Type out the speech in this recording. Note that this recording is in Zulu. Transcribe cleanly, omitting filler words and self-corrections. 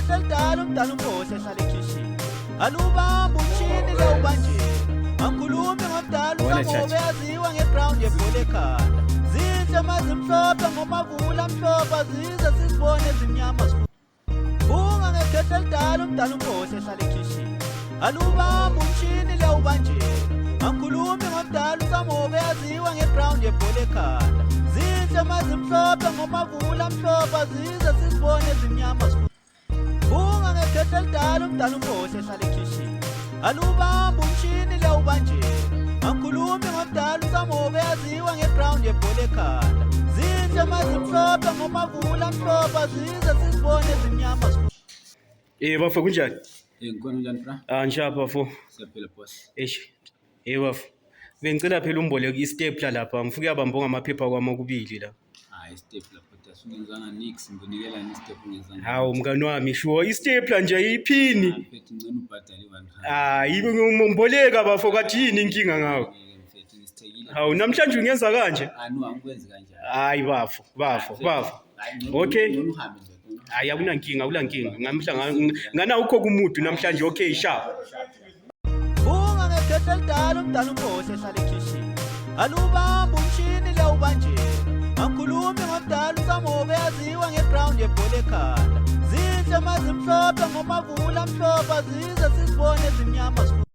ngekhehla elidala umdala umbosi ehlala ekhishini. Alubamba umshini lewubanjela. Angikhulumi ngomdala Wena usamobe Tshatshi. yaziwa ngeground yebhola ekhanda. Zinhle mazimhlophe ngomavula mhlophe azize sizibone ezimnyama Bunga ngekhehla elidala umdala umbosi ehlala ekhishini. Alubamba umshini lewubanjela. Angikhulumi ngomdala usamobe yaziwa ngeground yebhola ekhanda. Zinhle mazimhlophe ngomavula mhlophe azize sizibone ezimnyama Bunga ngekhehla elidala umdala umbosi ehlala ekhishini. Alubamba umshini lewubanjela. Angikhulumi ngomdala usamobe yaziwa ngeground yebhola ekhanda. Zinhle mazimhlophe ngomavula mhlophe azize sizibone ezimnyama Eh bafo kunjani? Eh ngikhona njani bra? Ah ngishapha bafo. Siyaphila boss. Eish. Eh bafo. Bengicela phela umboleke istapler lapha ngifike yabamba ngamaphepha kwami okubili la. Hayi istapler but asungenzanga nix ngikunikela ni step ungenzanga. Hawu mngani wami sure istapler nje iphini. Mfethu ngicela ubhadale 100. Hayi ngimboleka bafo kathi yini inkinga ngawe? Mfethu ngisithekile. Hawu namhlanje ungenza kanje? Ah no angikwenzi kanjalo. Hayi bafo, bafo, bafo. Okay. Ngicela uhambe ndoda. Hayi akunankinga, akulankinga. Ngamhla ngana ukho kumudu namhlanje okay sharp. Bunga ngekhehla elidala umdala umbosi ehlala ekhishini. Alubamba umshini lewubanjela. Angikhulumi ngomdala usamobe yaziwa ngeground yebhola ekhanda. Zinhle mazimhlophe ngomavula mhlophe azize sizibone ezimnyama.